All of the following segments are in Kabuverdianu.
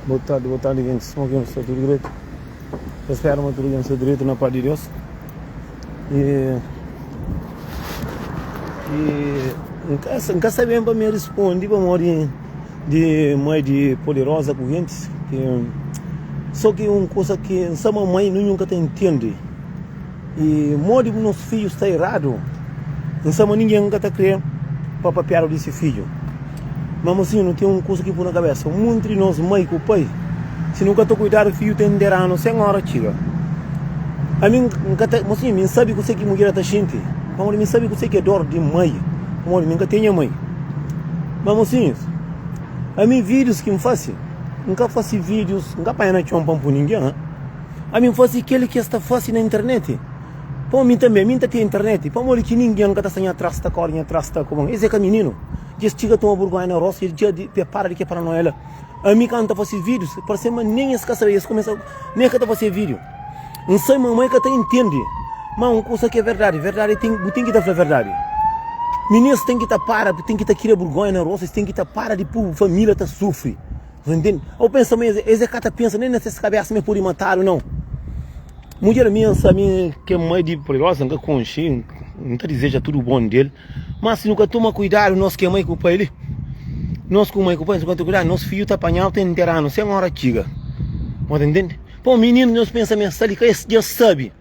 Boa tardi, boa tardi gentis, suma ki nhos sta tudu dretu? Ta spera ma tudu algen sta dretu na paz di Deus. E e N ka N ka sta ben pa mi rispondi pamodi di mai di poderosa ku gentis ki so ki un kusa ki N sta ma mai ninhun ka ta intende. I modi bu nos fidju sta eradu? N sa ma ningen ka ta kre pa papiadu di se fidju. Ma mosinhu, nu ten un kusa ki pui na kabesa, Monti di nos mai ku pai, si nu ka ta kuidadu, fidju ta interanu sen ora txiga. Ami N ka ta, mosinhu, mi N sabe kuse ki mudjer ta xinti, pamodi mi N sabe kuse ki é dor di mai, pamodi mi N ka ten nha mai. Ma mosinhus, ami vídius ki N fase, N ka fase vídius, N ka panha na txon pa N pui ningen. Ami N fase kel ki es ta fase na internet. Pamo mi tanbe, mi N ta ten internet. Pamodi ki ningen ka ta sta nha tras, ta kore nha tras, ta koban? Es é ka mininu. Dja es txiga toma burgonha na rostu, es dja di para di ke paranoia la. Ami kantu N ta fase vídius, parse ma nen es ka sabe, es kumesa nen es ka ta fase vídiu. N sai ma mai ka ta intende. Ma un kusa ki é verdadi, verdadi ten, bu ten ki ta fla verdadi. Minis ten ki ta para, ten ki ta kria burgonha na rostu, es ten ki ta para di pui família ta sufri. Bu ntende? Ou pensa ma es é ka ta pensa nem na ses kabesa ma es pode matadu não. Mudjer mi N sa mi ke mai di Poderosa N ka konxe, N ta dizeja tudu bon del, mas si nu ka toma kuidadu nos ke mai ku pai li, nos ku mai ku pai si nu ka toma kuidadu nos fidju ta panhau ta interanu sen ora txiga. Bu ta ntende? Pô mininu nhos pensa ma es sta li ka es dja sabi.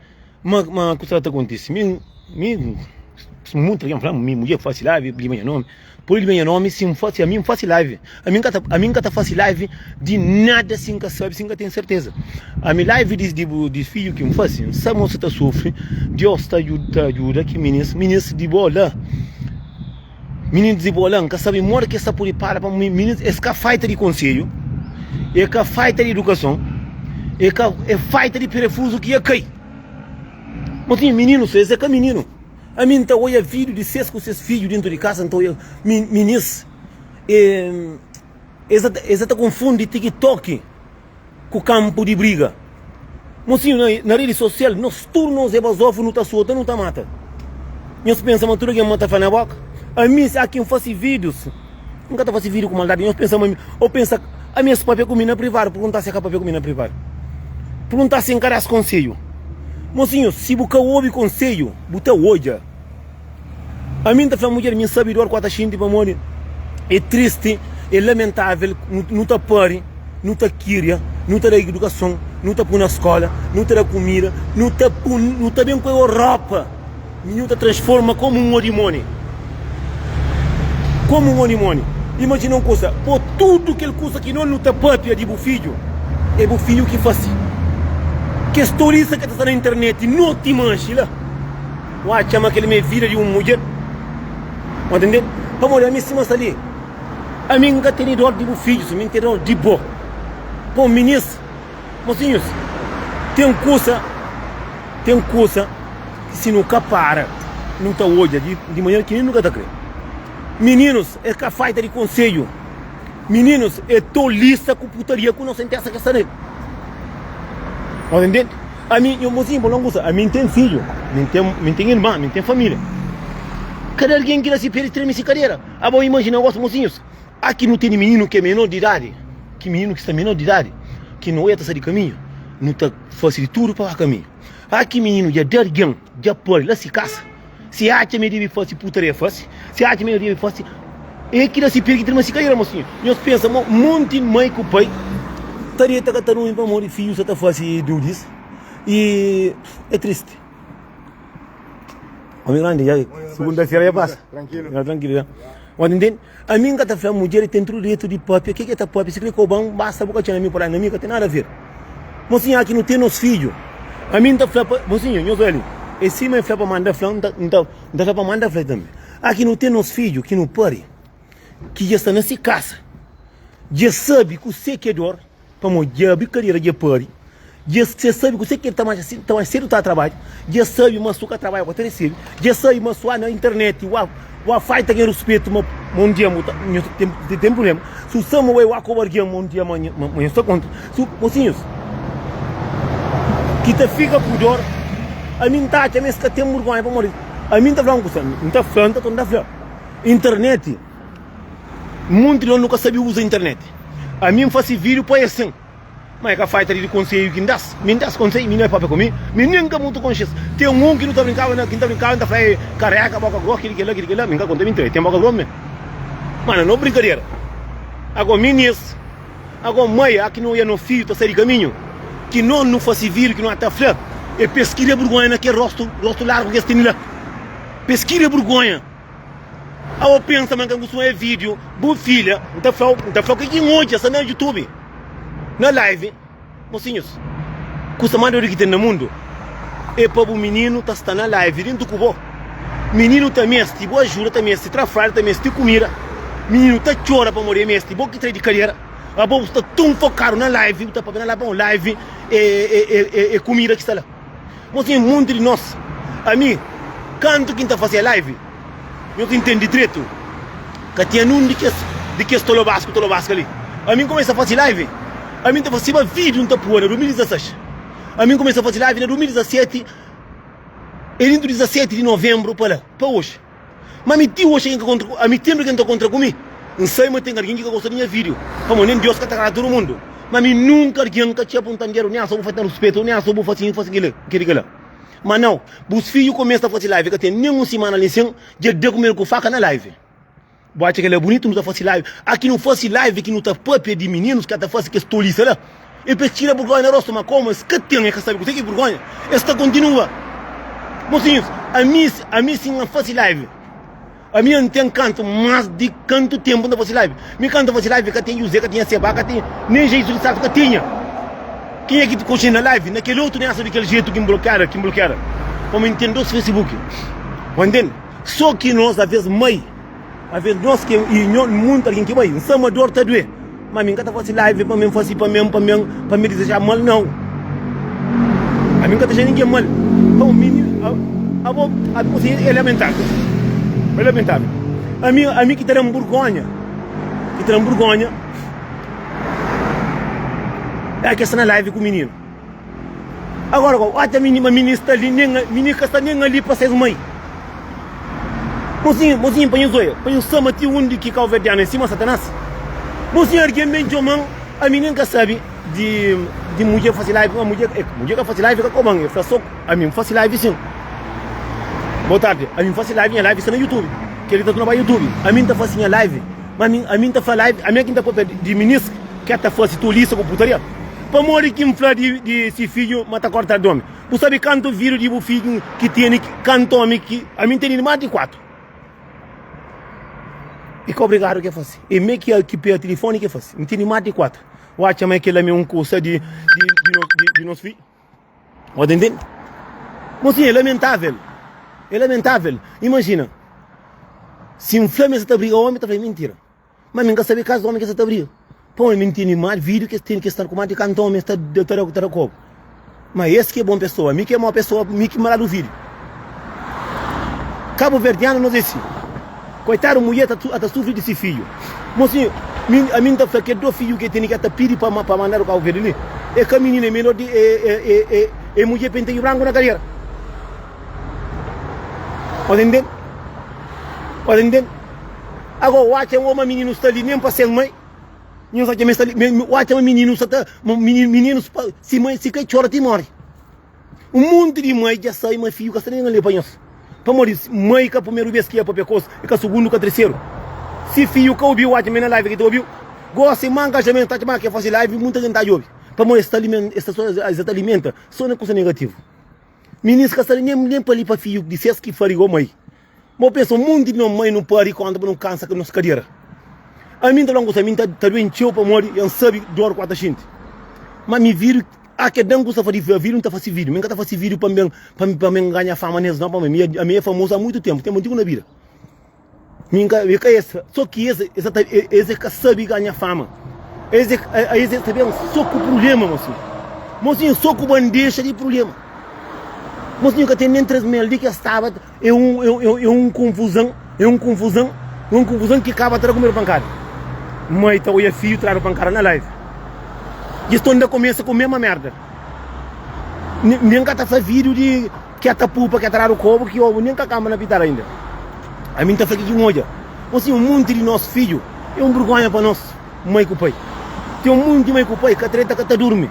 Ma ma kusa ta kontise mi mi muita algen fla-m mi mudjer fase live lima nha nomi pode lima nha nomi si N fase ami N fase live ami N ka ta ami N ka ta fase live di nada si N ka sabe si N ka ten serteza ami live di di bu di fidju ki N fase N sabe ma bu sa ta sufri Deus ta ta ajuda ki minis minis di bo la. Mininu di bo la, N ka sabe modi ki es ta pode para pa mininu, es ka faita di konselhu, e ka faita di edukason, e ka e faita di perefuzu ki e kai. Mosinhu, mininu so, es é ka mininu. Ami N ta oia vídiu di ses ku ses fidju dentu di kasa, N ta oia minis, e es ta ta konfundi tiktok. Ku kanpu di briga. Mosinhu, na, na redi sosial, nos tudu nos é bazofu, nu ta sota, nu ta mata. Nhos pensa ma tudu algen mata fé na boka? Ami, si aki N fasi vídius, N ka ta fasi vídiu ku maldadi. Nhos pensa ma mi, ô pensa, ami es papia ku mi na privadu, pergunta si e ka papia ku mi na privadu. Pergunta si N ka das konsedju. Mosinhu, si bu ka obi konsedju, bu ta odja. Ami N ta fla mudjer, mi N sabe dor ku ta xinti pamodi é tristi, é lamentável, nu ta pari, nu ta kiria, nu ta da idukason, nu ta pui na skola, nu ta da kumida, nu ta nu ta ben ku Europa, nu ta transforma komu un odimoni, komu un odimoni. Imajina un kusa, po tudu kel kusa ki no nu ta papia di bu fidju, é bu fidju ki fasi. Kes turista ki ta sta na internet noti manxi la. Bu atxa ma kel-li ma é vida di un mudjer? Bu ta ntende? Pamodi ami sima sta li, ami N ka tene dor di bu fidjus, mi N tene dor di bo. Pô, minis, mosinhus, ten kusa, ten kusa ki si nu ka para, nu ta odja di, di manera ki nen nu ka ta kre. Mininus, es ka faita di konsedju. Mininus, é tolisa ku putaria ku nosentesa ki sta nel. Bu ta ntende? Ami, nho mozinhu, bo longusa, ami N ten fidju, mi N ten, mi N ten irman, mi N ten família. Kada algen ki na si pé di treme si kadera. Abo imajina gosi, mozinhus, aki nu tene mininu ki é menor di idadi, ki mininu ki sta menor di idadi, ki no oja ta sta di kaminhu, nu ta fase di tudu pa ba kaminhu. Aki mininu dja da algen, dja pari la si kasa. Si atxa ma e debe fase putaria e fase, si atxa ma e debe fase e ki da si pé ki trema si kadera mosinhu. Nhos pensa ma monti mai ku pai ta deta ka ta durmi pamodi fidju sa ta fase dudis i é tristi. Omi grandi dja sugunda-fera dja pasa. Trankilu dja. Bo ta ntende? Ami N ka ta fla mudjer e ten tudu direitu di papia, ke ki e ta papia, si kre koba-m basta bu ka txena mi pa la, na mi ka ten nada ver. Mosinhu aki nu ten nos fidju, ami N ta fla pa, mosinhu nhos oja li, e sima e fla pa manda fla, N ta, N ta, N ta fla pa manda fla tanbe. Aki nu ten nos fidju ki nu pari, ki dja sta na si kasa, dja sabi kuse ki é dor, Pamodi dja abri kadera dja pari, dja se sabi kuse ki el ta manxa ta manxa sedu ta trabadja, dja sabi ma su ka trabadja ka ta resebe, dja sabi ma su a na internet wa wa faita gen ruspetu ma ma un dia bu ta nho ten ten prublema, su sa ma bai wa koba argen ma un dia ma ma nho sta kontra su mosinhus ki ta fika ku dor ami n ta atxa ma es ka ten burgonha pamodi ami n ta fla un kusa n ta fla n ta torna fla internet. Munti di nos nu ka sabe uza internet. Ami N fase vídiu pa es sin. Ma e ka faita di konselhu ki N da-s. Mi N da-s konselhu, mi no e papia ku mi. Mi nen ka mutu konxe-s. Ten un ki nu ta brinkaba na, ki N ta brinkaba, N ta fla, Ei, kareka, boka gros, kili kila, kili kila. Mi N ka konta mintira, e ten boka gros me. Ma na no brinkadera. Ago minis, ago mai, a ki no oia no fiju ta sai di kaminhu, ki no nu fasi vídiu ki no ta fla, e pa es kria burgonha na kel rostu, rostu largu ki es tene la. Pa es kria burgonha. Abo pensa ma N ka kustuma e video bu filha N ta flau N ta flau ke ki N odja sta na youtube na live mosinhus kusa ma dodu ki ten na mundu e pa bu mininu ta sta na live dentu ku bo mininu ta mesti bu ajuda ta mesti tra fralda ta mesti kumida mininu ta txora pamodi e mesti bo ki trai di kadera abo bu sta tun fokadu na live bu ta papia na live pamodi live e e e e kumida ki sta la. Mosinhu munti di nos ami kantu ki N ta fase live nhos intendi dretu ka tinha nun di kes di kes tolobasku tolobaska li ami N kumesa fase live ami N ta faseba video N ta pua na 2016 ami N kumesa fase live na 2017 e dintu 17 di novembru pa la pa oxi. Ma mi ti oxi algen ka kontra ku ami tenpri ken ta kontra ku mi N sai ma ten algen ki ka gosta di nha video pamodi nen Dios ka ta agrada tudu mundu ma mi nunka algen ka txia puntan dedu nen so bu fasi na ruspetu nen so bu fasi fasi kila kila kila ma nau bus fidju kumesa fasi live ka ten nen un simana li sin dja da kumedu ku faka na live bu atxa kila bunitu nu ta fasi live aki nu fasi live ki nu ta papia di mininus ka ta fasi kes tolisa la. E pa es tira burgonha na rostu, ma komu es ka ten, e ka sabe kuzê ki é burgonha, es ta kontinua. Mosinhus, ami, ami si N fase live, ami N ten kantu más di kantu tenpu N ta fase live. Mi kantu N fase live ka ten José, ka tinha Seba, ka tinha nen Jesu di Sartu ka tinha. Kenha ki konxe na live, na kel otu nessa di kel jetu ki N blokiada, ki N blokiada, pamodi N ten dos Facebook. Bo ntende? So ki nos aves mai. Aves nos ki i nho muntu algin ki bai N sa ma dor ta due ma mi N ka ta fasi live pa mi N fasi pa mi pa mi pa mi dizeja mal nau ami N ka ta dexa ningen mal pa mi abo abo si é lamentavel é lamentavel ami ami ki ta dan burgonha ki ta dan burgonha é ke sta na live ku mininu. Agora go, ata mini, ma mini sta li nen, mini ka sta nen ali pa ses mai. Mosinhu, mosinhu pa nhos oia, pa nhos sama ti undi ki kauverdianu é sima Satanás. Mosinhu argen ben txoman, ami nen ka sabi di di mudjer fasi live, ma mudjer, eh, mudjer ka fasi live ka koban, e fla so ami n fasi live sin. Boa tardi, ami n fasi live, nha live sta na youtube, keli ta torna bai youtube, ami n ta fasi nha live, ma ami, ami n ta fla live, ami é ki n ta papia di, di minis ke ta fasi tolisa ku putaria. Pamodi ki N fla di si fidju ma ta korta di omi? Bu sabe kantu vidu di bu fidju ki tene, kantu omi ki ami N tene más di kuatu. E ka obrigadu ke fase. E me ki ki pega tilifoni ke fase. N tene más di kuatu. Bu atxa ma kel-la mi é un kusa di di nos fidju? Bu ta intende? Mosinhu, é lamentavel. É lamentavel. Imajina, si N fla ma e sa ta briga omi, ta fla é mintira. Ma mi N ka sabe kas omi ki sa ta briga. Pamodi mi N tene mal vídiu ki es tene ki es sta ku mal di kantu omi es ta ta da ta da kobu. Ma es ki é bon pesoa, mi ki é mau pesoa, mi ki maladu vídiu. Kabuverdianu nos é si. Koitadu mudjer ta ta sufri di si fidju. Mosinhu, mi ami N ta fla kel do fidju ki el tene ki el ta pidi pa pa mandadu Kabu Verdi li, é ka mininu é menor di é é é é mudjer penteju branku na kadera. Bo ta intende? Bo ta intende? Agora o atxa ma mininu sta li nem pa ser mai Nhos atxa ma sta li o atxa ma mininu sta ta mininus pa si mai si ka txora ti mori Un monti di mai dja sai ma fidju ka sta nem ali pa nhos Pamodi mai ka primeru bes ki ia papia kos e ka sugundu ka terseru Si fidju ka obiu atxa ma na live ki ta obiu Gosi ma engajamentu ta atxa ma ke fasi live munta gente ta obi Pamodi es ta alimenta es ta alimenta so na kusa negativu Mininus ka sta li nem pa li pa fidju di ses ki fariga o mai Bo pensa un monti di no mai nu pari konta pa nu kansa nos kadera. Ami N ta fla un kusa, ami N ta duen txeu pamodi N sabi dor ku a ta xinti. Ma mi vidu, a ke dan kusa fa di vidu N ta fasi vidu. Mi N ka ta fasi vidu pa N ben pa N ganha fama nes no, pamodi mi ami e famosu a muitu tempu, tempu antigu na bida. Mi N ka, mi ka es, so ki es, es ta, es e ka sabi ganha fama. Es e, es e ta ben so ku prublema, mosinhu. Mosinhu, so ku bandexa di prublema. Mosinhu ka ten nen 3 mel di ke staba. É un, é un, é un konfuzan, é un konfuzan, é un konfuzan ki kaba ta da kumedu pankada. Mai ta oia fidju tradu pankada na live. Dja sta nda kumesa ku mesma merda. Nen ka ta fla vídeo di ke ta pupa, ke ta dadu kobu, ki obu, nen ka kamba na pital ainda. Ami n ta fla ki ki n odja. Ô sin, un monti di nos fidju. É un burgonha pa nos mai ku pai. Ten un monti mai ku pai ka treta ka ta durmi.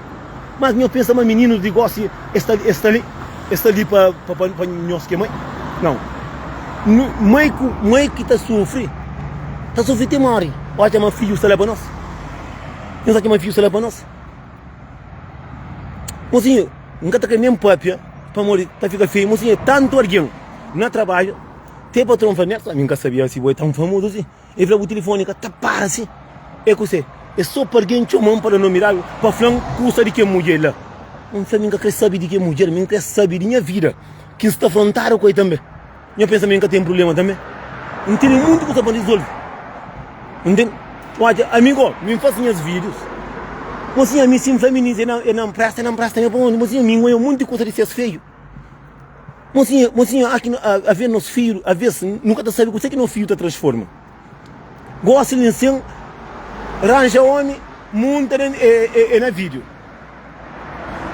Mas nhos pensa ma mininus di gosi es sta es sta li es sta li pa pa pa nhos ki é mai? Nau. Mai ku mai ki ta sufri ta sufri ti mori. Odja ma fidju sta la pa nos. Nhos atxa ma fidju sta la pa nos? Mosinhu, N ka ta kre nen papia pamodi ta fika feiu. Mosinhu, tantu algen na trabadju te patron fla, Nelson, ami N ka sabia si bo é tan famozu si. El fla, Bu tilifoni ka ta para si. É kuse? É so pa algen txoma-m pa da nomi dadu pa fla-m kusa di kel mudjer la. N fla, Mi N ka kre sabe di kel mudjer, mi N kre sabe di nha vida ki N sta frontadu ku el tanbe. Nho pensa ma N ka ten prubléma tanbe? N tene monti kusa pa N rizolve. Ntende? Odja, ami go, mi N fasi nhas vídius. Mosinha, ami si N fla minis e na npresta, e na npresta nha pa undi? Mosinha, mi N goia monti kusa di ses feiu. Mosinha, mosinha, aki avê nos fiju, avês nu ka ta sabe kuse ki nos fiju ta transforma. Gosi li nsin, ranja omi, munta na e na vídiu.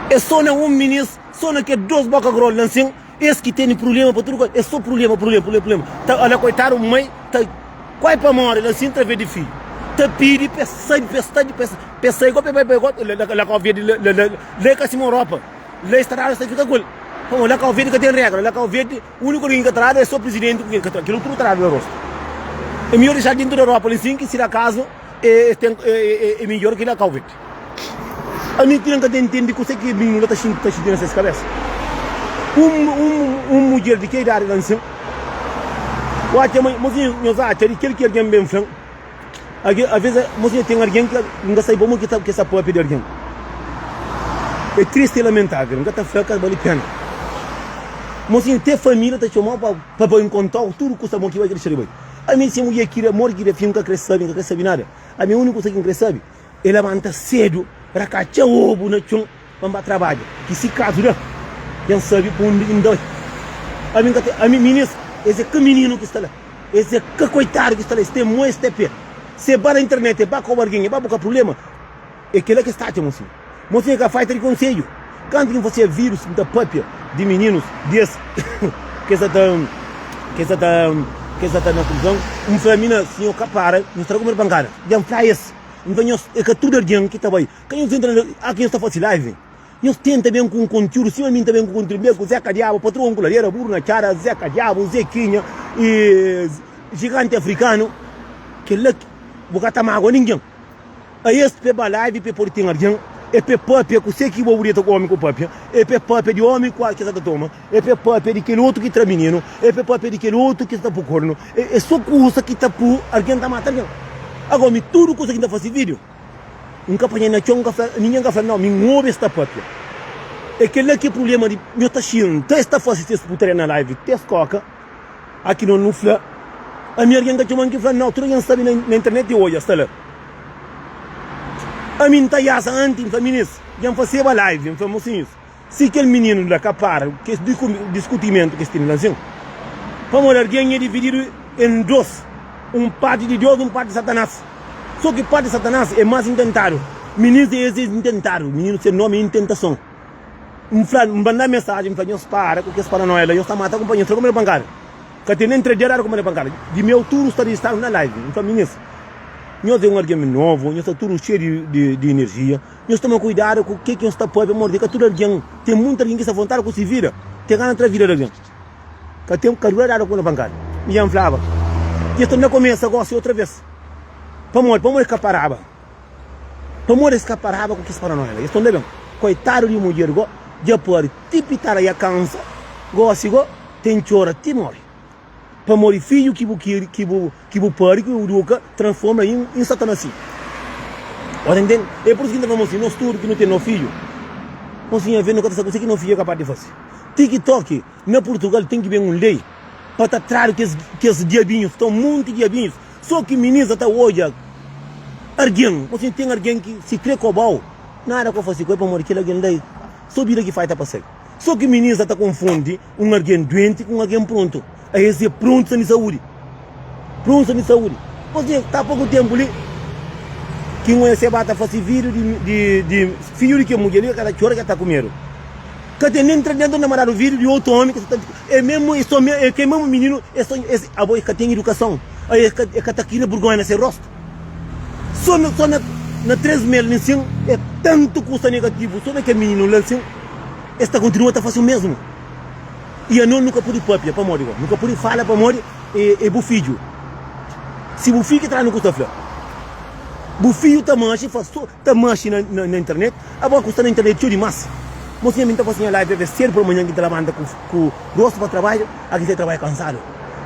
É so na un minis, so na kel dos boka grol la nsin, es ki tene prubléma pa tudu kuza. É so prubléma, prubléma, prubléma, prubléma. Ta ala koitadu mai ta kuai pa móre la nsin través di fiju. Ta pidi pa es sai, pa es sta, pa es sai go pa es bai pa la Kau Verdi la la e ka sima Europa. La es ta dadu es ta fika ku el. Pamodi la Kau Verdi ka ten regra. La Kau Verdi uniku algen ki ka ta dadu é so prizidenti ku kel ka ta kel otu tudu ta dadu na rostu. É midjor dexa dentu di Europa li sin ki si da kazu é ten é midjor ki la Kau Verdi. Ami ki N ka ta intende kuse ki mininu la ta xinti ta xinti na ses kabesa. Un un un mudjer di ke idadi la nsin o atxa ma mosinhu nhos atxa di kel ki algen ben fla-m. Aves, mosinha, ten algen ki N ka sabe pamodi ki es ta papia di algen. É tristi i lamentavel. N ka ta fla ka bali pena. Mosinha, te familia ta txoma-u pa bai nkonta-u tudu kusa bon ki bai ka dexa di bai. Ami, si mudjer kria, modi ki da fin, N ka kre sabe, N ka kre sabe nada. Ami, uniku kusa ki N kre sabe é labanta sedu, rakatxa obu na txon pa N ba trabadja. Ki si kazu da, dja N sabe pa undi ki N doi. Ami, N ka ta, ami, minis, es é ka mininu ki sta la. Es é ka koitadu ki sta la, es ten mon, es ten pé. Se ba na internet, e ba koba algen, e ba buka prublema, é kela ki es ta atxa, mosinhu. Mosinhu é ka faita di konsedju. Kantu ki N fase avidus, N ta papia di mininus di es ki sa ta, ki sa ta, ki sa ta na prizon, N fla, Mina, si nho ka para, nho sta ta kume pankada. Dja N fla es, N fla nhos, é ka tudu algen ki ta bai. Ka nhos entra na, a ki nhos ta fase live. Nhos tenta ben ku un kontiúdu sima mi N ta ben ku kontiúdu ben ku Zeka Diabu, Patroon ku Ladera, Buru na Txada, Zeka Diabu, Zekinha i Jiganti Afrikanu. Kel-la bu ka ta mágua ningen. Aes p'e ba live p'e pode ten algen, é p'e pâpia kuse ki bo bu ku ómi ku pâpia, é p'e pâpia di ómi ku ki sa ta toma, é p'e pâpia di kel otu ki tra mininu, é p'e pâpia di kel otu ki sa ta pô kornu. É so kusa ki ta pô algen ta mata algen. Agora mi tudu kusa ki N ta fase vídiu. N ka panha na txon, N ka fla, ningen ka fla, nau, mi N obi es ta papia. É kel-la ki é prubléma di nho ta xinta, es ta fase ses putaria na live, te es koka, aki no nu fla, ami algen ka txoma-m ki fla, nau, tudu algen sabe na internet i odja, sta la. Ami N ta yasa anti, N fla, minis, dja N faseba live, N fla, mosinhus, Si kel mininu la ka para kes diskutimentu ki es tene la nsin, pamodi algen é divididu en dos, un parti di Deus, un parti di Satanas. So ki parti di Satanas é mas intentadu. Mininus es é intentadu, mininu se nomi é intentason. N fla, N manda mensajen, N fla, nhos para ku kes paranoia la, nhos ta mata kunpanheru, nhos ta kume pankada. Ka ten nen 3 dia dadu kume pankada. Di meu tudu sta rejistadu na live. N fla, minis, nhos é un algen novu, nhos sta tudu xeiu di enerjia. Nhos toma kuidadu ku ke ki nhos ta pâpia, pamodi ka tudu algen, ten monti algen ki sta vontadi ku se vida, ten gana tra vida di algen. Ka ten, ka dura dadu ku na pankada. Mi dja N flaba, dja sta na kumesa gosi otra vez. Pamodi? Pamodi es ka paraba. Pamodi es ka paraba ku kes paranoia la. Es ta nda ben. Koitadu di mudjer go, dja pari ti pitara, dja kansa, gosi go ten txora ti mori. Pamodi fidju ki bu ki bu ki bu pari ki bu iduka transforma in in satanasi. Bo ta intende? É pur isu ki N ta fla mo si nos tudu ki nu ten no fidju, nos sinha ve nu ka ta sabe kuse ki no fidju é kapas di fase. Tiktok na Purtugal ten ki ben un lei pa ta tradu kes kes diabinhus, sta un monti diabinhus, so ki minis ta odja argen, mo si ten argen ki si kre kobau nada ko fase ku el pamodi kel argen la so bida ki fai ta pasal. So ki minis ta konfundi Un algen duenti ku un algen prontu. A es é prontu sta di saúdi. Prontu sta di saúdi. Pos ta poku tempu li ki un ese ba ta fasi vídiu di di di fidju di ke mudjer li ka ta txora ka ta ku medu. Ka ten nen tra dentu na mandadu vídiu di otu omi ki sta ta é mesmu é so é ke mesmu mininu é so es abo e ka ten idukason. A e ka e ka ta kria burgonha na se rostu. So na so na na 3 mel nsin é tantu kusa negativu so na kel mininu la nsin es ta kontinua ta fasi o mesmu i anos nu ka pudi papia pamodi go nu ka pudi fala pamodi e e bu fidju si bu fidju ki tra nu ku sta fla bu fidju ta manxi fla so ta manxi na na na internet abo ku sta na internet txeu dimas mosinha mi nta fasi nha live aves sedu pela manhan ki nta labanta ku ku rostu pa trabadju aki nta trabadja kansadu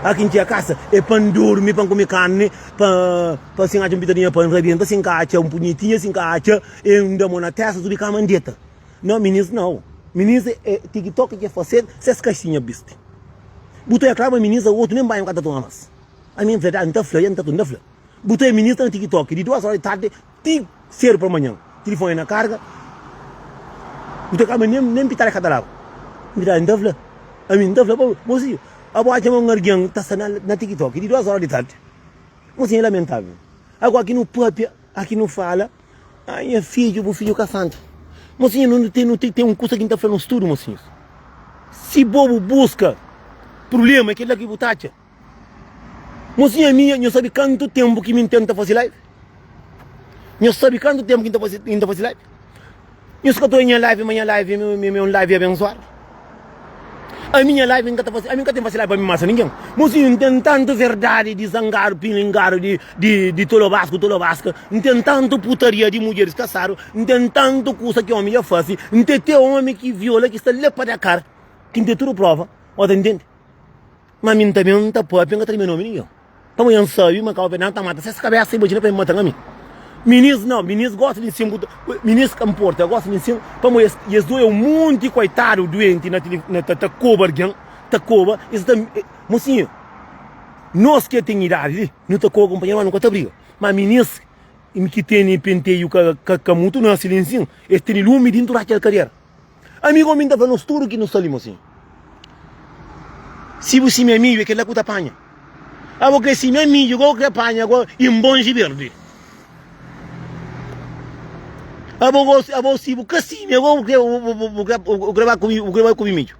aki ntxia kasa e pa ndurmi pa nkume karni Pa pa sin atxa un pitadinha pa N rabenta sin ka atxa un punhetinha sin ka atxa e N da mo na testa subi kama N deta Nau minis nau minis e tiktok ke fase ses kaxinha bisti Bu ta oia kla ma minis a otu nen banhu ka ta toma mas Ami verdadi N ta fla ya N ta N ta fla Bu ta oia minis ta na tiktok di duas ora di tardi ti sedu pa manhan tilifoni na karga Bu ta oia kla ma nen nen pitada ka ta laba Verdadi N ta fla Ami N ta fla bo si Abo atxa ma un argen ta sta na tiktok di duas ora di tardi? Mosinha é lamentavel. Agora ki nu papia, aki nu fala, ah nha fidju, bu fidju ka santa. Mosinha nu ten nu ten un kusa ki N ta fla nos tudu mosinhus. Si bo bu buska prublema é kila ki bu ta atxa. Mosinha ami nho sabi kantu tempu ki mi N ten ta fasi live? Nho sabi kantu tempu ki N ta fasi N ta fasi live? Nhos ka ta oia nha live ma nha live é un live abensuadu. Ami nha live N ka ta fasi, ami N ka ten fasi live pa mi masa ningen. Mosinhu N ten tantu verdadi di zangadu, pilingadu, di di di tolobasku, tolobaska, N ten tantu putaria di mudjeris kasadu, N ten tantu kusa ki omi dja fasi, N ten te omi ki viola ki sta la pa Dakar, ki N ten tudu prova, o ta ntende? Ma mi N ta ben N ta papia N ka ta da nha nomi ningen. Pamodi N sabe ma kau na ta mata ses kabesa imajina pa e matan ami. Minis nau, minis gosta di nsin minis ka nporta gosta di nsin pamodi es es doi un monti koitadu duenti na na ta ta koba algen ta koba es ta mosinhu nos ke ten idadi li nu ta koba kunpanheru ma nu ka ta briga ma minis ki tene penteiu ka ka ka mutu nasi li nsin es tene lumi dintu ratxa kadera. Ami gomi N ta fla nos tudu ki nu sta li mosinhu. Si bu simia midju é kela ku ta panha. Abo kre simia midju go kre panha go inbonji berdi. Abo go abo si bu ka simia go bu kre bu kre bu kre ba kumi bu kre ba kumi midju.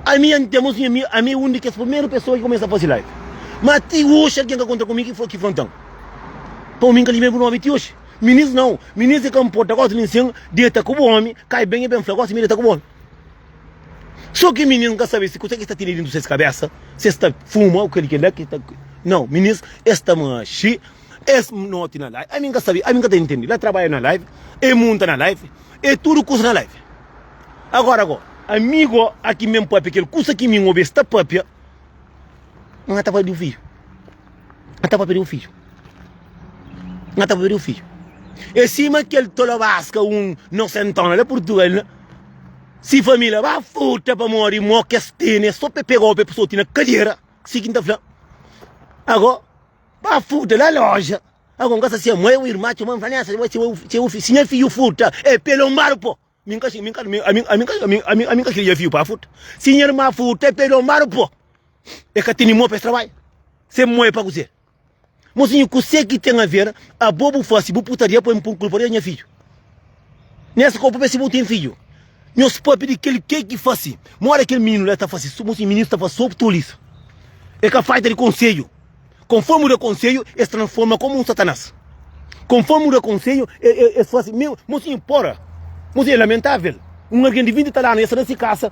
Ami N ten mosinhu ami ami un di kes primeru pesoa ki kumesa fasi live. Ma ti oxi algen ka kontra ku mi ki ki frontan. Pa mi N ka libra bu nomi ti oxi. Minis nau, minis e ka nporta gosi nin sin deta ku bu omi, kai ben e ben fla gosi mi deta ku bu omi. So ki minis nka sabe si kuse ki sta tene dintu ses kabesa, se sta fuma o kel kila ki ta nau, minis es ta maxi, es noti na live, ami nka sabe, ami nka ta intende, la trabadja na live, e munta na live, e tudu kusa na live. Agora go, ami go aki men papia kel kusa ki mi obi es ta papia, N ta papia di bu fidju, N ta papia di bu fidju. N ta perde un fidju. É sima kel tolobaska un nosentona la Purtugal la. Si família ba furta pamodi mo kes tene so pe pega ope pesoti na kadera. Si ki N ta fla. Ago ba furta la loja. Ago N ka sa si é mãe ou irmã txoma N fla nessa si nha fidju furta é pe lonbadu po. Mi N ka mi N ka mi ami ami ami ami ami N ka kria nha fidju pa furta. Si nha irmã furta é pe lonbadu po. E ka tene mo pa es trabadja. Se mo é pa kuzê? Mosinhu, kusé ki ten aver abo bu fase bu putaria pa N pun kulpa di nha fidju? Nessa ka bu papia si bu ten fidju. Nhos papia di kel ke ki fase. Mora kel mininu la ta fase, mosinhu, mininu sta fase so tolisa. E ka falta di konsedju. Konformi bu da konsedju, es transforma komu un satanas. Konformi bu da konsedju, es fase, mosinhu, pora. Mosinhu, é lamentavel. Un algen di 20 tal anu, e sta na si kasa,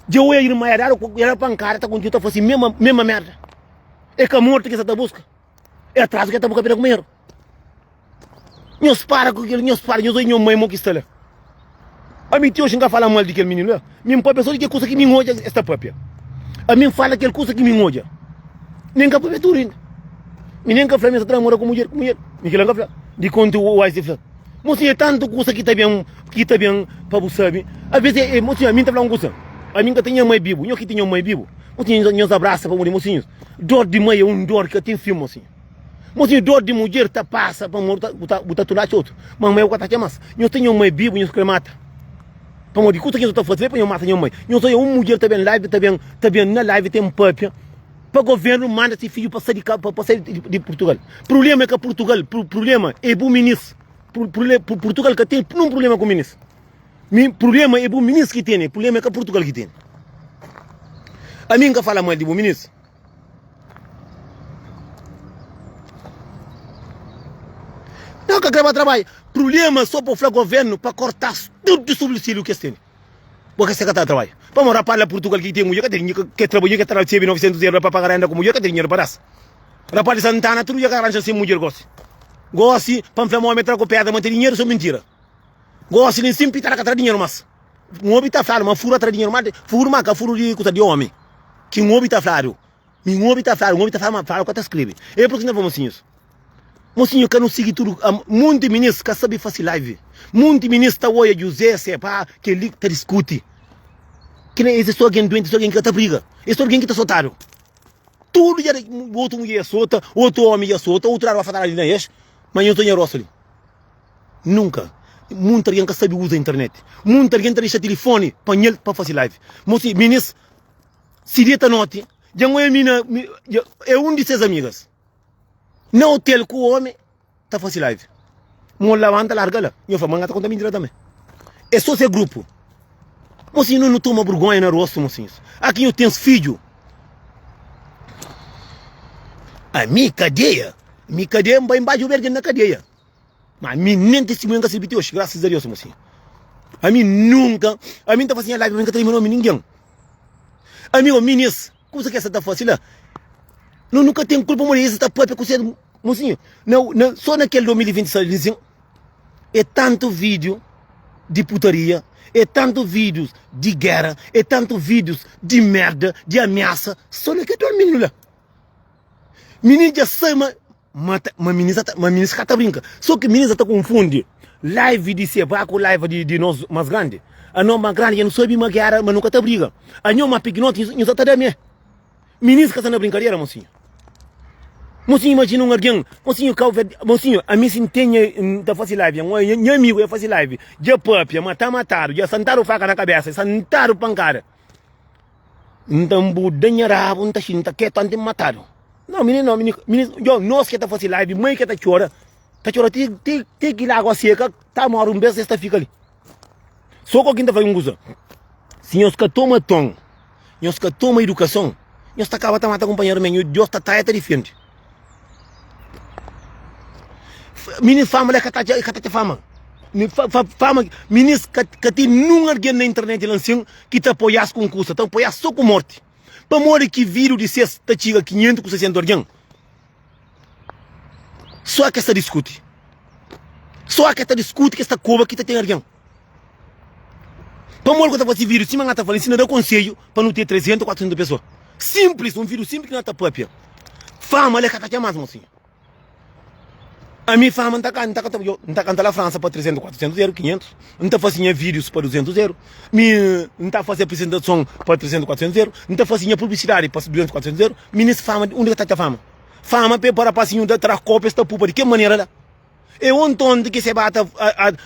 dja oia irma, e dadu pankada, ta kontinua ta fase mema merda. É ka morti ki sa ta buska, é atrazu ki ta buka pida kumeru. Nhos para ku kel, nhos para, nhos oi nho mai mo ki sta la. Ami ti oxi N ka fala mal di kel mininu la. Mi N papia so di kel kusa ki mi N odja es ta papia. Ami N fala kel kusa ki mi N odja. Nen N ka papia tudu inda. Mi nen N ka fla mi sa ta namora ku mudjer, ku mudjer. Mi kila N ka fla. Di konti o Wise fla. Mosinha é tantu kusa ki ta ben, ki ta ben pa bu sabe. Alvês é, é, mosinha, ami N ta fla un kusa. Ami N ka ten nha mai bibu. Nho ki ten nha mai bibu. Mosinhus, nhos abrasa pamodi mosinhus, dor di mai é un dor ki ka ten fin, mosinhu. Mosinhu, dor di mudjer ta pasa pamodi bu ta, bu ta tulaxa otu, ma mai bu ka ta atxa mas. Nhos ten nhos mai bibu, nhos kre mata. Pamodi kusa ki nhos ta fase pa nhos mata nhos mai. Nhos odja un mudjer ta ben live, ta ben, ta ben na live ten papia pa governu manda si fidju pa sai di ka, pa sai di, di Purtugal. Prublema é ka Purtugal, prublema é bu minis. Purtugal ka ten nun prublema ku minis. Mi problema é bu minis ki tene, problema é ka Portugal ki tene. Ami nka fala mal di bu minis. Nau ka kre ba trabadja. Prublema so pa fla governu pa kortas tudu subsídiu ki es tene. Bo ka sta ka ta trabadja. Pamo rapaz la Purtugal ki ten mudjer ka ten ke trabadja ke ta recebi 900 euro pa paga renda ku mudjer ka ten dinheru pa das. Rapaz di Santana tudu dja ka ranja sen mudjer gosi. Gosi pa N fla ma omi tra ku pedra ma ten dinheru so mintira. Gosi nin sin pitara ka tra dinheru mas. N obi ta fladu ma furu a tra dinheru ma furu ma ka furu di kusa di omi ki N obi ta fladu. Mi N obi ta fladu, N obi ta fladu ma fladu ka ta skrebe. E pur ki N ta fla mosinhus, mosinhu ka nu sigi tudu munti minis ka sabi fasi live. Munti minis ta oia Djuzé, Seba, keli ta diskuti. Kila es é so algen duenti, so algen ki ka ta briga, es so algen ki ta sotadu. Tudu dja otu mudjer dja sota, otu omi dja sota, otu ladu ba fatadu li na es, ma nhos ta nha rostu li. Nunka. Munti algen ka sabi uza internet. Munti algen ta dexa tilifoni pa nhel pa fasi live. Mosi, minis si deta noti, dja N oia mina, é un di ses amigas na hotel ku omi ta fasi live. Mo labanta larga la. Nho fla, ma N ka ta konta mintira tanbe. É so se grupu. Mosinhu, nu toma burgonha na rostu, mosinhus. Aki nho tens fidju. Ami kadeia, mi kadeia, N bai N bai djobe algen na kadeia. Ma ami nen testimunha N ka sirbi ti oxi, grasas a Deus, mosinhu. Ami nunka, ami N ta fasi nha live, ma N ka ta lembra nomi ningen. Ami ô minis, kusa ki es sa ta fasi la, no nu ka ten kulpa modi es ta papia ku se mosinhu. Na, na, so na kel 2026 li sin, é tantu vídiu di putaria, é tantu vídius di géra, é tantu vídius di merda, di amiasa, so na kel 2000 la. Minis dja sai ma ma ta ma minis ta ma minis ka ta brinka. So ki minis ta konfundi live di Seba ku live di di nos mas grandi. Anos mas grandi dja nu sabi ma géra ma nu ka ta briga. Anho mas pikinoti nhu sa ta da me. Minis ka sta na brinkadera mosinhu. Mosinhu imajina un algen, mosinhu Cabo Verde, mosinhu ami si N ten nha N ta fasi live nha nha amigu ya fasi live dja papia ma ta matadu dja santadu faka na kabesa santadu pankada. N ta nbuda nha rabu N ta xinta ketu anti N matadu. No mininu no mininu mininu yo nos ke ta fasi live mai ke ta txora ta txora ti ti ti ki lagua seka ta mori un bes es ta fika li. So ko ki N ta fla un kusa si nhos ka toma ton nhos ka toma idukason nhos ta kaba ta mata kunpanheru me nho Dios ta ta e ta difende. Minis fama la ka ta ka ta fama fama minis ka ka ten nun algen na internet la nsin ki ta apoias ku un kusa ta apoias so ku morti pamodi ki video di ses ta txiga 500 ku 600 algen so ke sta diskuti so ke ta diskuti ke sta koba ki ta ten algen Pamodi ku ta fasi video sima nga ta fala nsina da konsedju pa nu ter 300 400 pessoa simplis un video simplis ki na ta papia fama le ka ta txia mas mosinhu ami fama nta ka nta ka nta kanta la frança pa 300 400 euro 500 nta fasi nha videos pa 200 euro mi nta fasi apresentason pa 300 400 euro nta fasi nha publicidade pa 200 400 euro minis fama undi ka ta txia fama fama pe pa rapasinhu da tra kopa es ta pupa di ke manera la É onti onti ki seba ata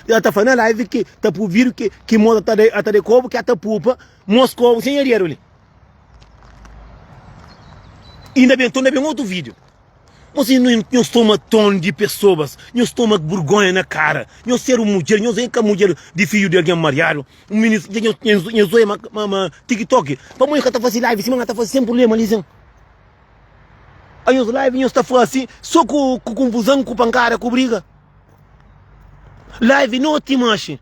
ata fla na live ki ta pu vídeo ki ki moza ta da ata da kobu ki ata pupa mos kobu sem nha dedu li. Inda ben torna ben otu vídeo. Mos nhos toma ton di pessoas, nhos toma burgonha na cara, nhos ser un mudjer, nhos é ka mudjer di fidju di algen mariadu, un minis nhos nhos oia ma ma ma TikTok, pamodi nhos ka ta fasi live sima nha ta fasi sem problema li sin. A nhos live nhos ta fasi so ku ku konfuzan ku pankada ku briga live noti manxi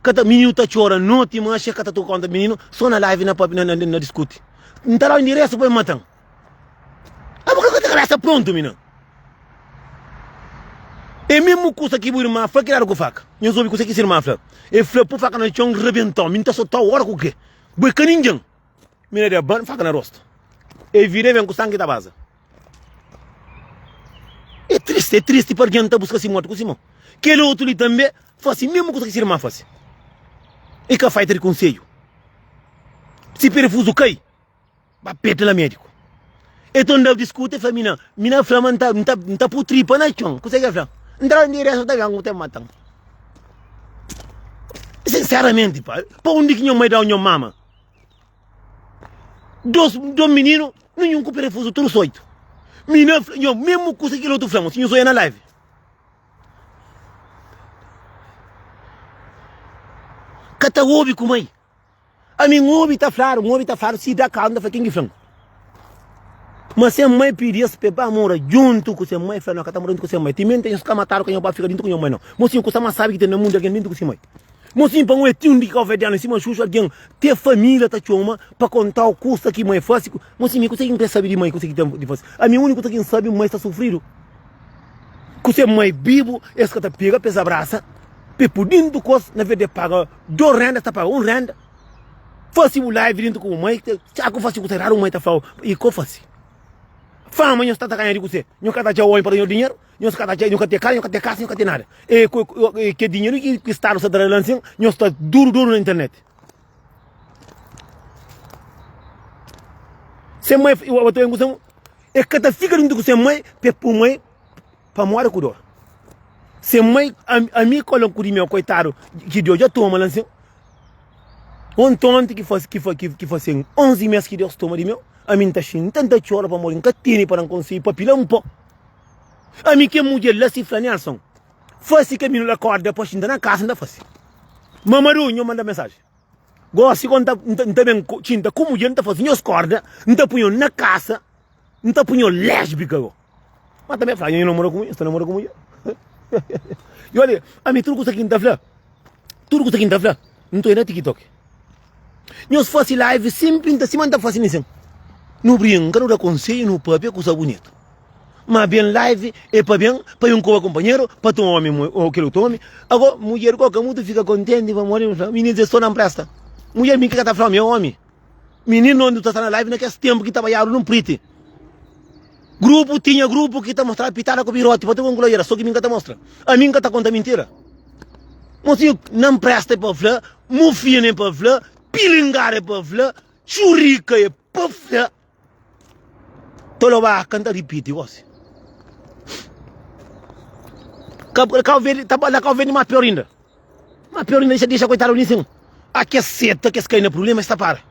ka ta mininu ta txora noti manxi ka ta toka konta mininu so na live na na, na, na diskuti N ta dau enderesu pa e matan abo ka ta kabesa prontu mina é mesmu kusa ki bu irma fla ki dadu ku faka nhos obi kusa ki se irma fla e fla pu faka na txon rebentau mi N ta sotau ora ku kre bu é ka ningen Mina da ban faka na rostu. E vida ben ku sangi ta baza. É triste, é triste pa algen ta buska si morti ku si mon. Kel otu li tanbe fasi mesmu kusa ki si irma fasi. E ka faita di konsedju. Si perefuzu kai, ba peta la mediku. E ta nda diskuti, e fla mina, mina fla ma nta, nta, nta pu tripa na txon. Kuse ki el fla? Nta endiresu ta ben ku ten matan. Sinseramenti pa, pa undi ki nho mai dau nho mama? Dos, dos mininu, ninhun ku perefuzu, tudu soitu. Mina fla, nho, mesmu kusa ki kel otu fla, mo, si nho soia na live. Ka ta obi ku mai. Ami N obi ta fladu, N obi ta fladu, si da kazu N ta fla ken ki fla-m. Ma se mai pidi es pa e ba mora djuntu ku se mai, fla, No ka ta mora djuntu ku se mai, timenti nhos ka matadu ka nhos ba fika djuntu ku nho mai no. Mosinhu, kusa mas sabi ki ten na mundu algen djuntu ku si mai. Mosinhu, pa un e ti un di kauverdianu sima Xuxu, algen te familia ta txoma pa kontau kusa ki mai fasi. Mosinhu, mi kusa ki N kre sabi di mai, kusa ki ten di fasi? Ami uniku kusa ki N sabi, mai sta sufridu ku se mai bibu, es ka ta pega pa es abrasa, pa e pui dintu kos, na ves di e paga dos renda, es ta paga un renda. Fasi bu live dintu ku bu mai, txaku fasi kusa eradu, bu mai ta flau i ko fasi. Fama nhos ta ta ganha di kuse? Nhos ka ta txa omi pa da nhos dinheru? Nhos ka ta txa, nhos ka ten kasa, nhos ka ten kasa, nhos ka ten nada. E ke dinheru ki ki stadu sa ta da la nsin, nhos ta duru duru na internet. Se mai, e ka ta fika dintu ku se mai, pe pu mai Pamodi ku dor. Se mai, ami kolan ku di meu koitadu ki Deus dja toma la nsin. Onti onti ki fasi ki ki fasi 11 mes ki Deus toma di meu, ami nta xinta nta txora pamodi nka tene pa dan konselhu pa pila un po. Ami ke mudjer la si fla Nelson, fasi kaminhu la korda pa xinta na kasa nta fasi. Mamadu nho manda mensajen. Gosi go nta nta ben xinta ku mudjer nta fasi nhos korda nta pui nho na kasa nta pui nho lesbika go. Ma tanbe fla, Nho namora ku mudjer, sta namora ku mudjer. I olha, ami tudu kusa ki N ta fla, tudu kusa ki N ta fla, N ta oia na TikTok. Nhos fasi live sinpri, N ta sima N ta fasi nisin. Nu brinka, nu da konselhu, nu papia kusa bunitu. Ma ben live é pa ben, pa ben koba kunpanheru, pa toma omi o kel otu omi. Ago, mudjer go ka mutu fika kontenti pamodi N fla, mininus es so na npresta. Mudjer mi ki ka ta fla omi é omi. Mininu onde ta sta na live na kes tempu ki ta baiadu num priti. Grupu tinha grupu ki ta mostraba pitada ku biroti pa tudu kula era so ki mi ka ta mostra. Ami nka ta konta mintira. Mosinhu nan presta é pa fla, mufina é pa fla, pilingada é pa fla, txurika é pa fla. Tolobaka nta ripiti gosi. Kau Verdi, ta na Kau Verdi ma pior inda. Ma pior inda, dexa, dexa koitadu li sin. A kes seta, kes kai na problema, es ta para.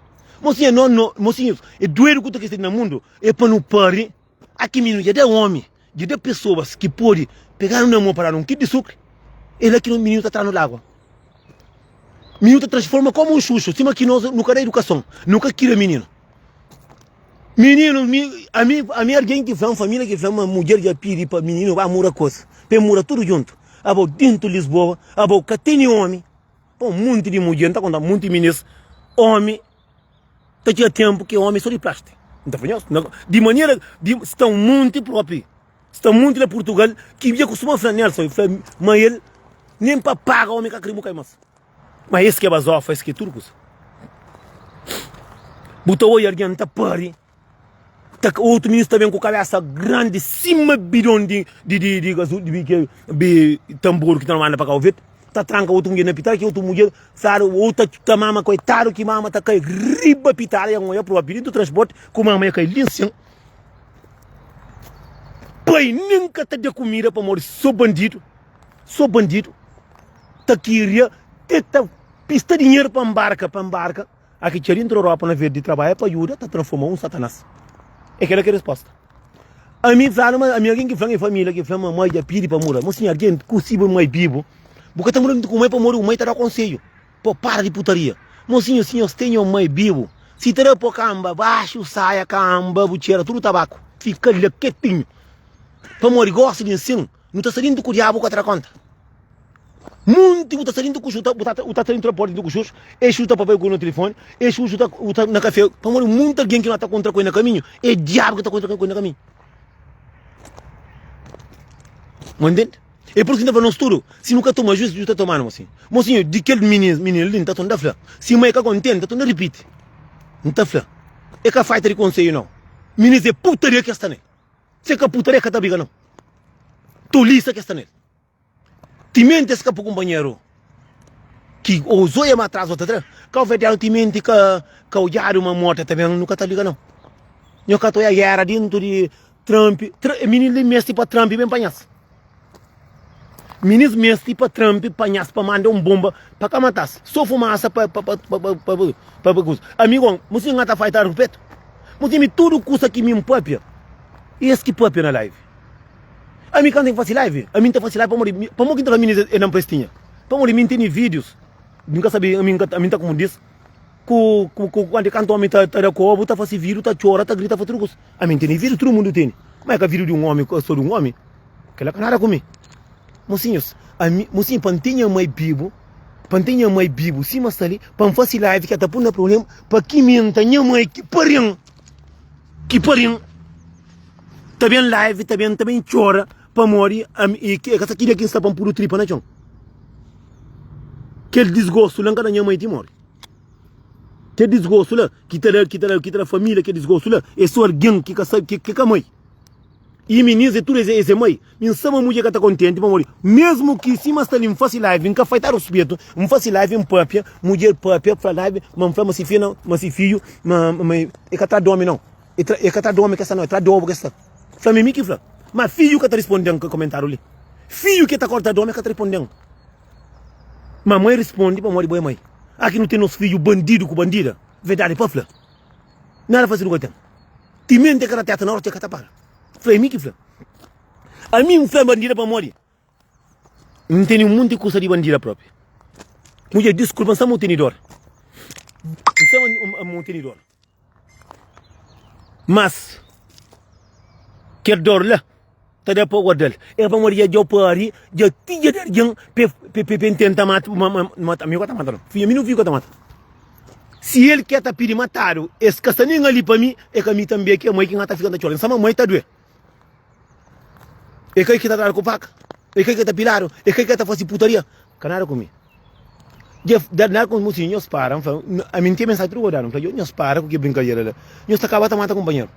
Mosinha, no, no, mosinhus, é duedu ku ta kiste na mundu, é pa nu pari. A ki minu dja da omi, dja da pesoas ki podi peganu na mon pa danu un kit di sukri, é la ki no mininu ta tranu lagua. Mininu ta transforma komu un xuxu, sima ki nos nu ka da edukason, nu ka kria mininu. Mininu, mi, ami, ami algen ki fla-m, família ki fla-m ma mudjer dja pidi pa mininu ba mura kos, pa e mura tudu djuntu. Abo dintu Lisboa, abo ka tene omi. Pa un monti di mudjer, N ta konta monti minis, omi ta txiga tenpu ki omi so di plástiku. N ta fla nhos, di manera di sta un monti propi, sta un monti na Purtugal ki dja kustuma fla Nelson, fla ma el nen pa paga omi ka kre bu kai mas. Ma es ki é bazofa, es ki é tudu kusa. Bu ta oia algen ta pari, ta otu mininu ta ben ku kabesa grandi sima bidon di di di di gazu di ke bi tambor ki ta manda pa Kau Verde, ta tranka otu mudjer na pitada, ki otu mudjer fladu ou ta ta mama koitadu ki mama ta kai riba pitada, ya oia propi dintu transporti ku mama ya kai li nsin. Pai nin ka ta da kumida pamodi so bandidu. So bandidu ta kiria te ta pista dinheru pa nbarka pa nbarka aki txeu dintu Europa na vez di trabadja pa ajuda ta transforma un satanas e kela ki resposta ami fladu ma ami algin ki flan e familia ki flan ma mai dja pidi pa muda mo sinhor algin ku si bu mai bibu bu ka ta muda dintu ku mai pamodi bu mai ta da konsedju po para di putaria mo sinhor si nhos ten nho mai bibu si ta da po kamba baxu saia kamba bu txera tudu tabaku fika la ketinhu pamodi gosi di nsin Nu ta sta dintu ku diabu ka tra konta. Munti bu ta sta dintu ku xuta, bu ta bu ta entra porta dintu ku xuxu, e xuxu ta papia ku no telefoni, e xuxu ta bu ta na kafe, pamodi munti algen ki no ta kontra ku el na kaminhu, e diabu ki ta kontra ku el na kaminhu. Mo ntende? E pur isu ki N ta fla nos tudu, si nu ka toma juizu, Deus ta tomanu mosinhu. Mosinhu, di kel mininu mininu li N ta torna fla, si mai ka kontenti, N ta torna ripiti. N ta fla, e ka faita di konselhu nau. Minis e putaria ki es sta nel. Se ka putaria ka ta briga nau. Tolisa ke sta nel. Timenti es ka pu kunpanheru ki ou zoia ma atras ou ta tra. Kauverdianu timenti ka ka odjadu ma morti ta ben nu ka ta liga nau. Nho ka ta oia gera dintu di Trump. Tra, mininu li mesti pa Trump ben panhas. Minis mesti pa Trump panhas pa manda un bomba pa ka matas. So fumasa pa pa pa pa pa pa pa kusa. Amigon, musi nga ta faita rupetu. Musi mi tudu kusa ki mi papia, es ki papia na live. Ami kantu N fasi live, ami N ta fasi live pamodi pamodi ki N ta fla minis e na mprestinha? Pamodi mi N tene videos, mi ka sabi ami N ta ami N ta kumundis. Ku ku ku kantu kantu omi ta ta da kobu ta fasi vidu ta txora ta grita fa tudu kusa. Ami N tene vidu tudu mundu tene. Ma e ka vidu di un omi so di un omi. Kila ka nada ku mi. Mosinhus, ami, mosinhu pa N ten nha mai bibu, pa N ten nha mai bibu sima sta li, pa N fasi live ki ta pun na problema, pa ki mi N ta nha mai ki parin, ki parin, ta ben live, ta ben, ta ben txora pamodi ami, e ka sa ki dia ki N sta pa N pudu tripa na txon. Kel disgostu la N ka da nha mai ti mori. Kel disgostu la ki ta da, ki ta da, ki ta da família kel disgostu la, é so algen ki ka sabe, ki ka mai. I minis é tudu es é mai. Mi N sta ma mudjer ka ta kontenti pamodi mesmu ki sima sta li N fasi live N ka fai ta ruspetu N fasi live N papia mudjer papia fla live ma N fla ma si fia na ma si fidju ma ma e ka tra di omi nau e tra e ka tra di omi ke sta nau e tra di obu ke sta fla ma mi ki fla ma fidju ka ta risponden komentariu li fidju ke ta korta di omi ka ta risponden ma mai rispondi pamodi bo é mai aki nu ten nos fidju bandidu ku bandida verdadi pa fla nada fasi nu ka ten. Timenti e ka ta teta na ora, e ka ta para. Fla, é mi ki fla. Ami N fla bandida pamodi N tene un monti kusa di bandida propi. Mudjer, diskulpa, N sta ma u tene dor. N sta ma u tene dor. Mas, kel dor la Ta da pa guardal. É pamodi dja dja pari, dja ti dja da algen pe pe pe pe tenta mata mata mi ka ta mata no. Fidju mi no fidju ka ta mata. Si el ke ta pidi matadu, es ka sta nen ali pa mi, é ka mi tanbe ki é mai ki nha ta fika ta txora. Nsa ma mai ta due. É kai ki ta dadu ku faka, é kai ki ta piladu, é kai ki ta fasi putaria. Ka nada ku mi. Dja da nada ku mi, nhos para, nfla, ami nte mensaji tudu guardadu, nfla, nhos para ku ki brinkadera la. Nhos ta kaba ta mata kunpanheru.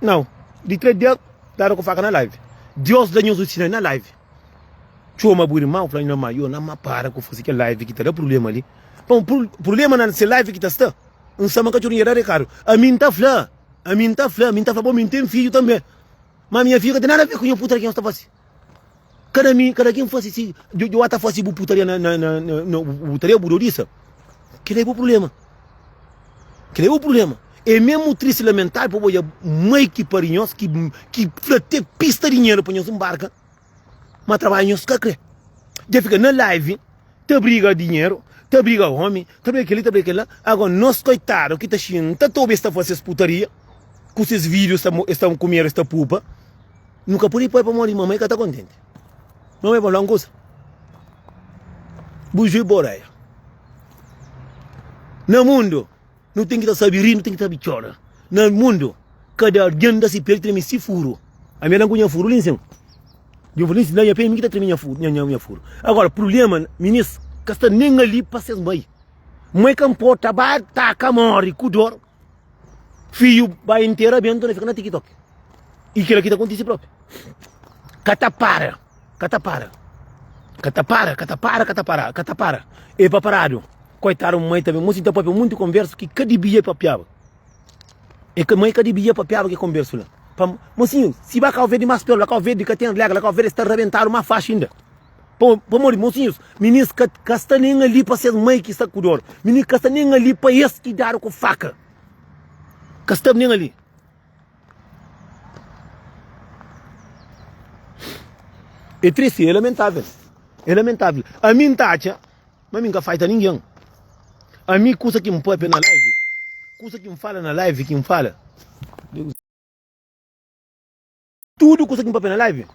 Nau, di 3 dia dadu ku faka na live. Dios da nhos un sinal na live. Txoma bu irmão, fla irmã, yo na ma para ku fasi kel live ki ta da problema li. Pon problema na se live ki ta sta. N sta ma ka txeu dinheru da rekadu. Ami n ta fla, ami n ta fla, ami n ta fla, bo mi n ten fidju tanbe. Ma minha fidju ka ten nada a ver ku nha putaria ki nhos ta fasi. Kada mi, kada kin fasi si, djo ata fasi bu putaria na na na na bu putaria bu dodisa. Kila é bu problema. Kila é bu problema. É mesmo triste e lamentável pa bo odja mai ki pari nhos ki ki fla te pista dinheiro pa nhos embarka, ma trabalho nhos ka kre. Dja fika na live ta briga dinheiro, ta briga homi, ta briga keli, ta briga kela. Agora nos coitado ki ta xinta ta obi es ta fasi es putaria ku ses vídeos es ta kumeru es ta pupa. Nu ka pode poi pamodi mamai ka ta kontenti. Mamai pa fla un kusa. Bu jui boreia. Na mundu, nu ten ki ta sabi ri, nu ten ki ta sabi txora. Na mundu, kada algen da si pé treme si furu. Ami la ku nha furu li nsin. Nha furu li nsin, na nha pé mi ki ta treme nha furu, nha, nha furu. Agora, problema, minis ka sta nen ali pa ses mai. Mai ka nporta, ba taka mori ku dor. Fiju bai intera bentu na fika na TikTok. I kila ki ta kontisi propi. Ka ta para, ka ta para. Ka ta para, ka ta para, ka ta para, ka ta para. E pa paradu. Koitadu mai tambi, mosi ta papia munti konversu ki ka dibia papiaba. E ka mai ka dibia papiaba ki konversu la. Pa mosinhu, si ba Kau Verdi mas pior, la Kau Verdi ka ten regra, la Kau Verdi sta rabentadu mas faxi inda. Pamodi, mosinhus, minis ka, ka sta nen ali pa ses mai ki sta ku dor. Minis ka sta nen ali pa es ki dadu ku faka. Ka sta nen ali. É triste, é lamentável. É lamentável. Ami N ta atxa ma mi N ka faita ningen. Ami kusa ki N papia na live, kusa ki N fala na live ki N fala. Tudu kusa ki N papia na live,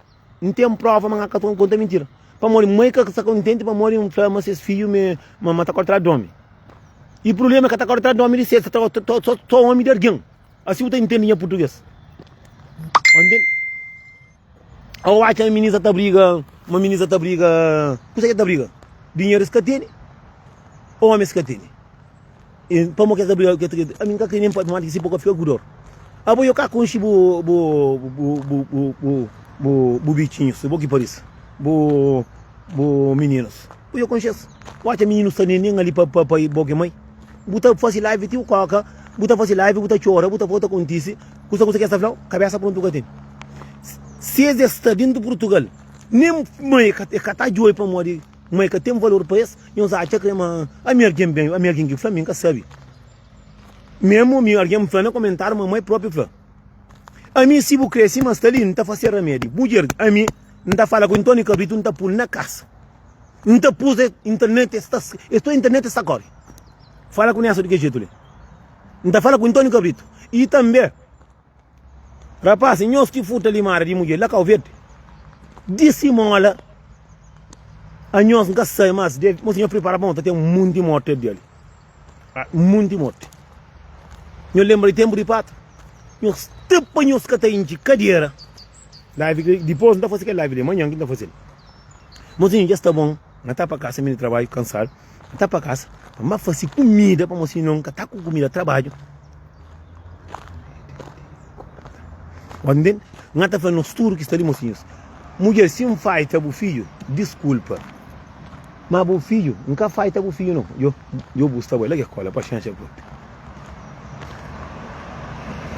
N ten prova ma N ka ta konta mintira. Pamodi mai ka sta kontenti pamodi N fla ma ses fidju me ma ta kore tras di omi. I prublema ka ta kore tras di omi di ses, ta kore so omi di algen. Asi bu ta intende nha purtuges. O intende? Ou atxa ma minisa ta briga, ma minisa ta briga, kusa ke ta briga? Dinheru es ka tene, omi es ka tene. E pamo ke ta briga ke ta ami nka kre nen papia mati si boka fika ku dor. Abo yo ka konxi bu bu bu bu bu bu bu bu bichinhus bo ki paris bu bu mininus bo yo konxi es. Bu atxa mininus ta nen ali pa pa pa bo ke mai. Bu ta fasi live ti u koka bu ta fasi live bu ta txora bu ta fla ta kontisi kusa kusa ke sta flau kabesa prontu ka tene. Si es es sta dentu Purtugal nen mai e ka ta djobe pamodi Ma e ka ten valor pa es. Nhos atxa kre ma ami algen ben, ami algen ki fla, mi N ka sabe. Memu mi algen fla na komentariu ma mai propi fla. Ami si bu kre sima sta li, N ta fase ramedi. Mudjer, ami N ta fala ku Ntoni Kabritu N ta pul na kasa. N ta pus internet es ta, es to internet es ta kore. Fala ku Nelson di ke jetu li. N ta fala ku António Cabrito. I tanbe, rapaz, nhos ki furta limária di mudjer la Kau Verdi, di simola a nhos, N ka sai mas, debe, mosi nhos pripara pa ta ten munti morti di ali. Munti morti. Nhos lenbra di tenpu di patu? Nhos sta pa nhos ka ta intxi kadera. Live ki dipôs N ta fase kel live li, manhan ki N ta fase-l. Mosinhu dja sta bon, N ta pa kasa mi di trabadju kansadu, N ta pa kasa pa N ba fase kumida pa mosinhu N ka ta ku kumida trabadju. Bo ntende? N ta fla nos tudu ki sta li mosinhus, mudjer si N faita bu fidju, diskulpa. Ma bu fidju, N ka faita bu fidju no. Djo, djo bu sta bai la ke kola, paxénxa propi.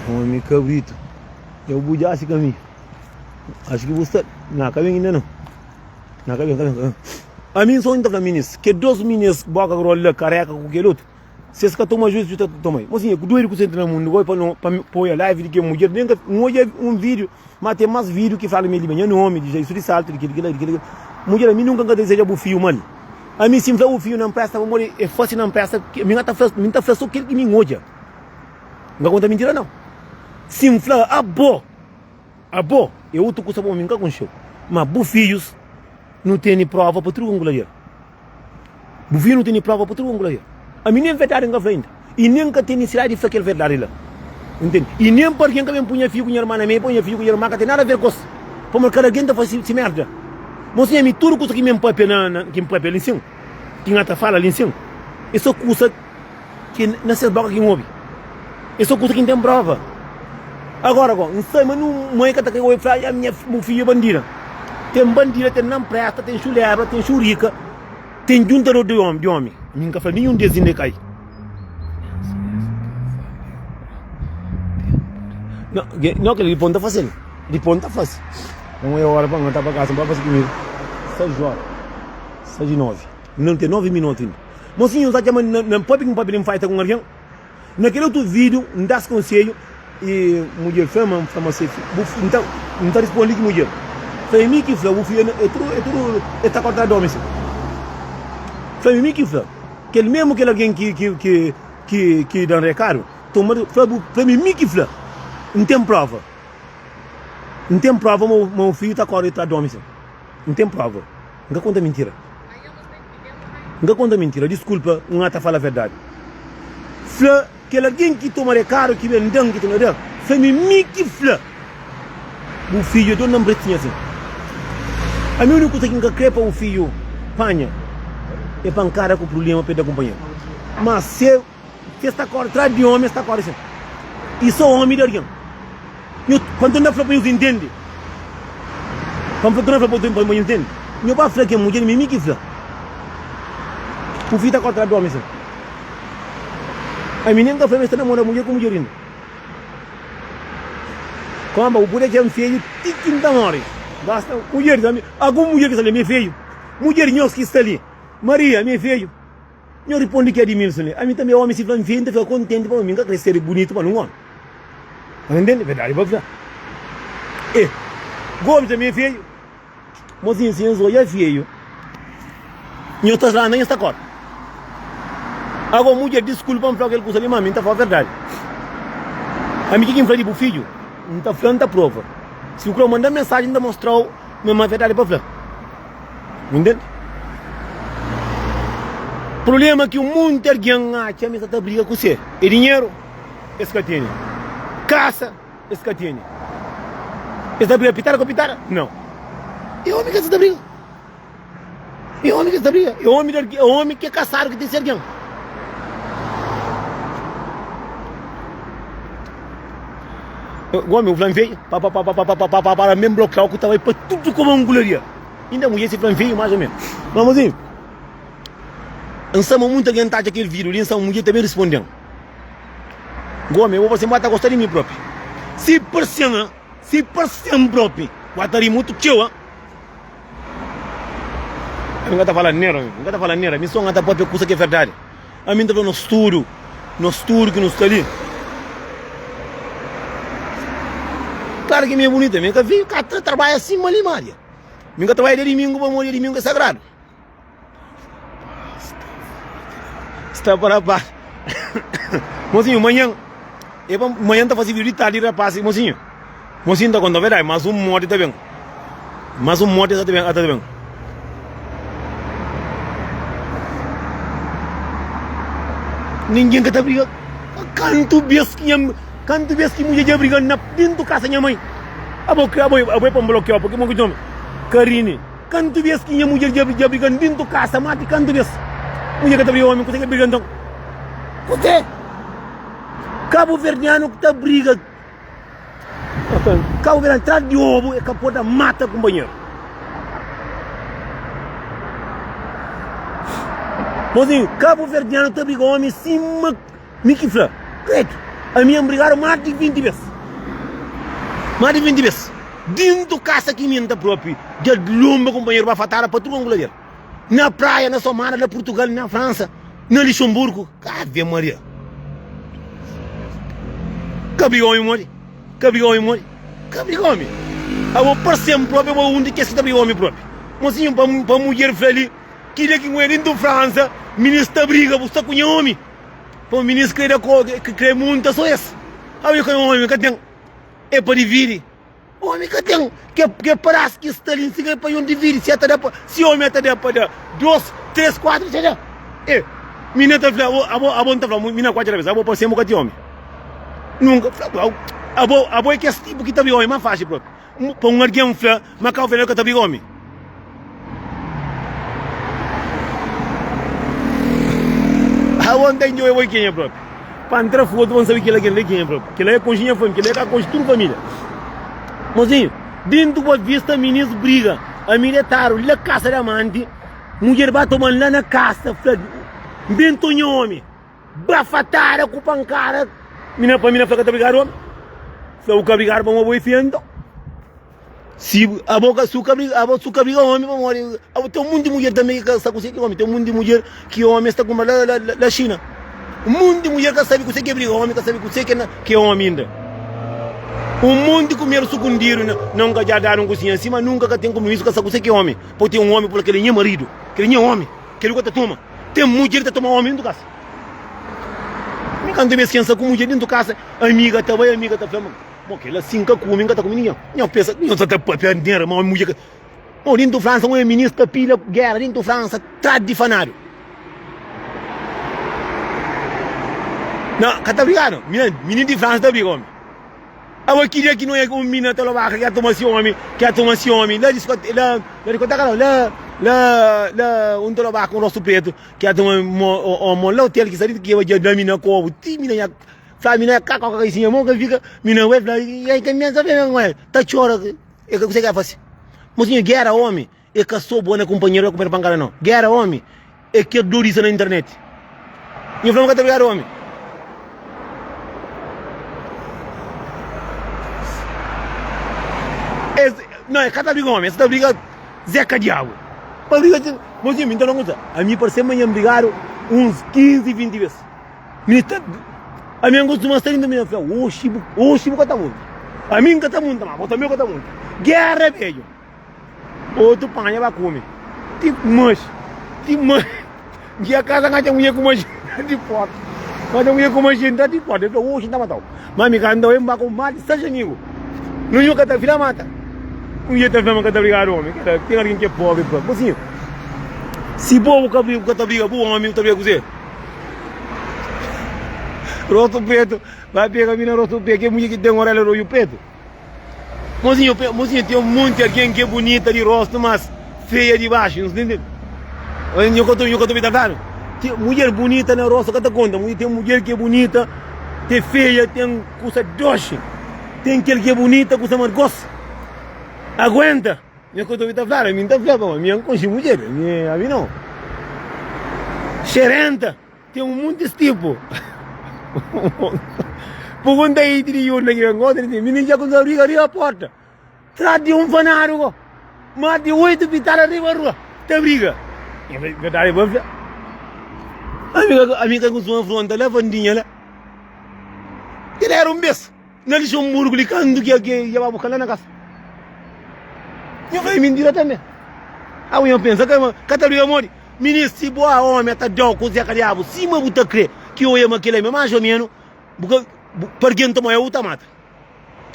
Omi kabritu, djo bu djasi kaminhu. Axu ki bu sta, na ka ben inda no. Na ka ben, ka ben, ka ben. Ami nson N ta fla minis, ke dos minis boka groli la, kareka ku kel otu, Si es ka toma juizu, ta toma. Mosinha, ku duedu ku senta na mundu goi pa no pa poi live di ke mudjer, nem ka N odja un video, ma ten mas video ki fala mi li nha nomi, di Jaisu di Saltu, di kili kila, di kili kila. Mudjer, ami nunka N ka deseja bu fiu mal. Ami si N fla bu fiu na npresta pamodi e fasi na npresta, mi ka ta fla, mi ta fla so kel ki mi N odja. N ka konta mintira nau. Si N fla abo, abo e utru kusa pamodi mi N ka konxeu. Ma bu fijus, nu tene prova pa tudu kongularia. Bu fidju nu tene prova pa tudu kongularia. Ami nen verdadi N ka fla inda. I nen N ka ten nisidadi di fla kel verdadi la. Ntende? I nen pa algen ka ben pui nha fidju ku nha irma na meiu, poi nha fidju ku nha irma ka ten nada aver ku es. Pamodi kada algen ta fasi si merda. Mosinha, ami tudu kusa ki mi N papia na, na, ki N papia li nsin, ki N ata fala li nsin, e so kusa ki na ses boka ki N obi. E so kusa ki N ten prova. Agora go, N sabe ma nun mai ka ta kre obi fla, ah, nha, bu fidju é bandida. Ten bandida, ten nanpresta, ten xulebra, ten xurika. Ten djuntador di omi, di omi. Mi N ka fla ninhun di es inda e kai. No, no kel dipôs N ta fase-l. Dipôs N ta fase. N é ora pa N ta pa kasa, N ba fase kumida. 6 ora, 6 i 9. N ten 9 minutu inda. Mosinhu, N sa txoma na papia ki N papia li N faita ku un algen. Na kel otu vídiu, N da-s konsedju i mudjer fla ma N fla ma se fi, bu fi, N ta, N ta risponde ki mudjer fla é mi ki fla, bu fi é tudu, é tudu, é ta korta d'omi si. Fla é mi ki fla. Kel mesmu kel algen ki, ki, ki, ki, ki da-m rekadu, toma, fla bu, fla ma é mi ki fla. N ten prova. N ten prova ma, ma bu fidju ta kore tras d'omi si. N ten prova. N ka konta mintira. N ka konta mintira, diskulpa, N ata fala verdadi. Fla kel algen ki toma rekadu ki ben da-m ki ta na da, fla mi mi ki fla. Bu fidju é donu na npretinha sin. Ami uniku kusa ki N ka kre pa bu fidju panha é pankada ku prubléma pa el da kunpanheru. Ma se. Si es ta kore tras di omi, es ta kore sin. I so omi di algen. Nhu, pa N torna fla pa nhos intende, pa N torna fla pa nhos intende, nhu ba fla ke mudjer mi, mi ki fla. Bu fidju ta kore tras di omi sin. Ami nen ka fla ma es ta namora mudjer ku mudjer inda. Konba, bu pode atxa-m feiu ti ki N ta more. Basta mudjeris, ami, algun mudjer ki sta li, ami é feiu? Mudjer nhos ki sta li, Maria, ami é feiu? Nho riponde ki Adimilson li, Ami tanbe omi si fla-m feiu, N ta fika kontenti pamodi mi N ka kre ser bunitu pa nun omi. Nhos intende? Verdadi pa fla. E, Gomes tanbe é feiu. Mosinhu, si nhos odja feiu, nhos ta fla, nhos ta kore. Ago, mudjer, diskulpa-m fla kel kusa li, ma ami N ta fla verdadi. Ami ki ki N fla di bu fidju, N ta fla, N ta prova. Si bu kre, manda-m mensaji, N ta mostra-u ma é verdadi pa fla. Entende? Problema ki un monti algen atxa ma es ta briga ku se é dinheru, es ka tene. Kasa, es ka tene. Es ta briga pitada ku pitada? Nau. É omi ki sa ta briga. É omi ki sa ta briga. É omi, é omi ki é kasadu ki ten se algen. Gomi, o flan feio, pa pa pa pa pa pa pa pa pa mesmo bloquear que tava pa tudo como angularia. Ainda mulher se flan feio mais ou menos. Mas mozinho, nsama muita gente acha aquele vídeo ali, nsama mulher também respondendo. Gomi, eu vou você mata gostar de mim próprio. Se parcian, se parcian próprio, guatari muito tcheu, ah. Ami ka ta fala nera, ami ka ta fala nera, mi só ta papia kusa ki é verdadi. Ami ta fla nos tudu, nos tudu ki nu sta li. Klaru ki mi é bunita, mi ka vi ka ta trabadja sima limaria. Mi ka trabadja dia dimingu pamodi dia dimingu é sagradu. Sta para pa. Mosinhu, manhan, e pa manhan ta fasi vídeo di tardi rapaz, mosinhu. Mosinhu ta konta verdadi, mas un morti ta ben. Mas un morti sa ta ben, ta ben. Ninguém ka ta briga. Kantu bes ki nha, kantu bes ki mudjer dja briga na dentu kasa nha mãe. Abo, abo, abo é pa nblokiau, porque mo ki txoma Karine. Kantu bes ki nha mudjer dja dja briga-m dentu kasa, mati kantu bes mudjer ka ta briga omi, kuse ki briga nton? Kuse? Kabuverdianu ki ta briga, kabuverdianu tras di obu e ka pode mata kunpanheru. Mozinhu, kabuverdianu ta briga omi sima Mi ki fla, Kredu, ami N brigadu más di 20 bês. Más di 20 bês. Dintu kasa ki mi N ta propi dja lonba kunpanheru bafatada pa tudu angulader. Na praia, na Somada, na Purtugal, na Fransa, na Lixonburgu. Ave Maria! Ka briga omi modi? Ka briga omi modi? Ka briga omi. Abo parse-m propi, abo un di kes ki ta briga omi propi. Mosinhu, pa mudjer fla li, ki dia ki N oja dintu Fransa, minis ta briga, bu sta ku nha omi. Pa minis kre da ko kre munta so es. Ami ka omi ka ten e pa dividi. Omi ka ten ke ke padas ki sta li nsiga e pa yon dividi si ata da pa si omi ata da pa da dos, tres, kuatru se da. E mina ta fla abo abo nta fla mina kuatru bes abo pa semu ka ti omi. Nunka fla abo abo e kes tipu ki ta bi omi ma faxi propi. Pa un algen fla ma Kau Verdi ka ta briga omi. Awa N ta enjoy oi kenha propi. Pa N tra fotu pa N sabe kila kel-li é kenha propi. Kila é konxe nha família, kila é ka konxe tudu família. Mozinhu, dintu Boa Vista minis briga, ami detadu la kasa di amanti, mudjer ba toma-m la na kasa, fla, N ben tonha omi. Bafatada ku pankada Mina pa mina fla ka ta brigadu omi Fla bu ka brigadu pamodi bo é fia nton Si abo ka su ka briga abo su ka briga omi pamodi abo ten un monti mudjer tanbe ki ka sa kuse ki omi ten un monti mudjer ki omi es ta kunpra la la la xina un monti mudjer ka sabi kuse ki é briga omi ka sabi kuse ki é omi inda un monti kumeru sukundidu na un ka dja dadu un kusinha sima nunka ka ten konpromisu ka sa kuse ki é omi po ten un omi pula kel é nha maridu kel é nha omi. Kel ku ta toma. Ten mudjer ta toma omi dintu kasa. Mi kantu bes ken sa ku mudjer dintu kasa, amiga ta bai, amiga ta fla ma, mo kel asin ka kume, nka ta kume ninhen. Nho pensa, nho sa ta papia nera ma omi mudjer ka. Mo dintu Fransa un minis ta pila gera dintu Fransa tras di fanadu. Na ka ta brigadu, minin di Fransa ta briga omi. Awa ki dia ki no un mina ta loba ki a toma si omi, ki a toma si omi la diskoteka, la la diskoteka no, la la la un ta loba ku rostu pretu ki a toma mo omo la hotel ki sta di ki dja da mina kobu ti mina nha fla mina ka ka ka sinha mo ka fika mina we fla ya ka mina sa ta txora e ka kuse ki a fasi mosinhu gera omi e ka so bo na kumpanheru e kumpanheru pankada no gera omi E ker dorisa na internet. Nhu fla ma ka ta brigadu omi. Es, não, é ka ta briga omi, es ta briga Zeca Diabo. Pa briga, mozinho, mi ta fla kusa. Ami parse ma nha brigadu uns 15, 20 bes. Mi ta, ami N kostuma sta dintu mi na fla, oxi bu, oxi bu ka ta munta. Ami N ka ta munta, ma bo tambi bu ka ta munta. Guerra bedju. Otu panha ba kume ti manxi ti manxi Dia kasa N atxa mulher ku manxi di porta N atxa mulher ku manxi ntra di porta El fla oxi N ta matau Ma mi ka N ta bai N ba ku mati seis amigu No nhu ka ta fila mata Mulher ta fla ma ka ta brigadu omi Kela ten algin ki é pobri pa Mosinhu si bo bu ka bu ka ta briga bu omi bu ta briga kuze Rostu pretu Ba pega mi na rostu pretu Ke mulher ki ten orelha di oju pretu. Mozinho, mozinho, tem um monte alguém que é bonita de rosto, mas feia de baixo, não entende? Nho ka nho ka ta obi ta Tem mulher bonita na rosto ka ta conta, tem mulher que é bonita, tem feia, tem kusa doce, tem kel que é bonita kusa margos. Aguenta. Nho ka ta obi ta fla, mi ta fla, mi não conhece mulher, mi a mim não. Xerenta. Ten un muntis tipu. Pergunta aí di yunda ki ben kontra di mininu dja kumsa briga riba porta. Tras di un fanadu go. Mas di oitu pitada riba rua ta briga. Verdadi bo fla. Ami ka ami ka kustuma afronta la bandinha la. Kel era un bes. Na Luxemburgo li kantu ki ki dja ba buska la na kasa. Nho fla é mintira tanbe. Agu nho pensa ka ka ta briga modi. Minis si bo a omi a ta dau ku zeka diabu sima bu ta kre. ki oia ma kel-la é más ô ménu, bu ka, pa algen ta moe-u, bu ta mata.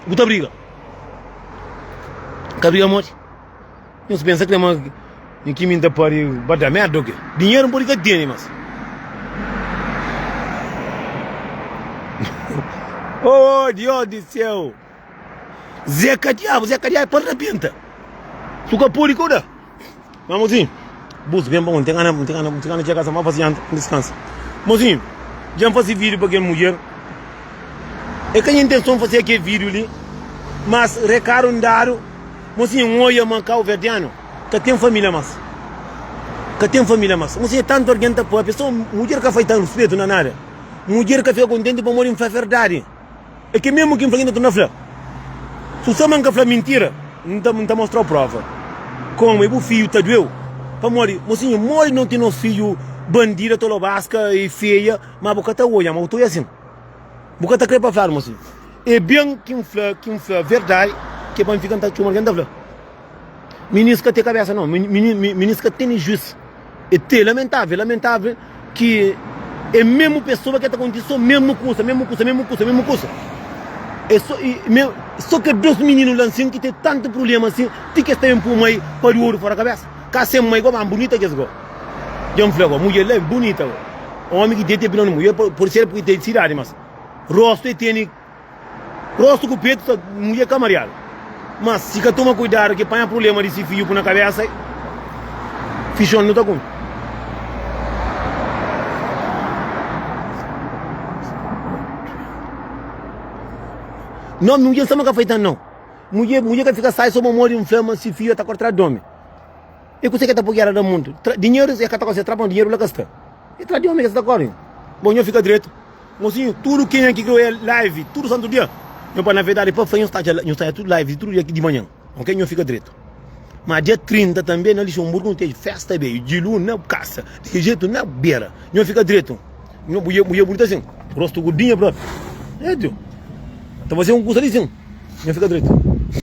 Bu ta briga. Ka briga modi? Nhos pensa kre ma nha ki mi ta pari ba da merda o ke? Dinheru n podi ka tene mas. Oh Dios di seu! Zeka diabu, zeka diabu pa rabenta. Su ka podi ka da. Ma mozinho, bus ben pa un ten gana, un ten gana, un ten gana txega kasa ma fasi janta, un diskansa. Mozinho, dja N fasi vídiu pa kel mudjer. É ka nha intenson fasi kel vídiu li, mas rekadu N dadu. Mozinho, N oia ma kauverdianu ka ten família mas. Ka ten família mas. Mozinho, tantu algen ta papia, so mudjer ka fai tan ruspetu na nada. Mudjer ka fika kontenti pamodi N fla verdadi. É ke mesmu ki N fla ki N ta torna fla. Su sama N ka fla mintira, N ta N ta mostrau prova. Komu e bu fiju ta dueu? Pamodi, mosinhu, modi no ten nos fiju bandida, tolobaska i feia, ma bu ka ta oja, ma bu ta oja sin. Bu ka ta kre pa fladu, mosinhu. E ben ki N fla, ki N fla verdadi, ke pa N fika N ta txoma algen, N ta fla. Minis ka te kabesa não, minis ka tene juiz. É te lamentável, lamentável ki é mesmo pessoa que ta conti só mesmo kusa, mesmo kusa, mesmo kusa, mesmo kusa. É só, e, me, só que dos menino lá assim que tem tanto problema assim, ti que está em pôr mãe para o ouro fora cabeça. Cá sem mãe igual, mas bonita que esse go. Já me falou, mulher lá é bonita. Homem que tem tem opinião de mulher, por ser porque tem cidade, mas rosto e tem Rostu ku petu ta mudjer ka mariadu. Mas si ka toma kuidadu ki panha prublema di si fiju ku na kabesa, fixon no ta kume. No, mudjer sama ka faitan no. Mudjer, mudjer ka fika sai so pamodi N fla ma si fiju ta korta di omi. E kuse ke ta pui gera na mundu? Tra, dinheru e ka ta konsigi tra pamodi dinheru la ka sta. E tra di omi ke sta ta kori. Bo nho fika dretu. Mosinhu, tudu kenha ki kre oia live tudu santu dia, nho pa na verdadi pa fla nho sta nho sta tudu live tudu dia di manhan, ok? Nho fika dretu. Ma dia 30 tanbe na Luxemburgo nu ten festa be, djilu na kasa, di ki jetu na bera. Nho fika dretu. Nho bu bu bunita sin, rostu gordinha propi. Etu. Ta fase un kusa li sin. Nho fika dretu.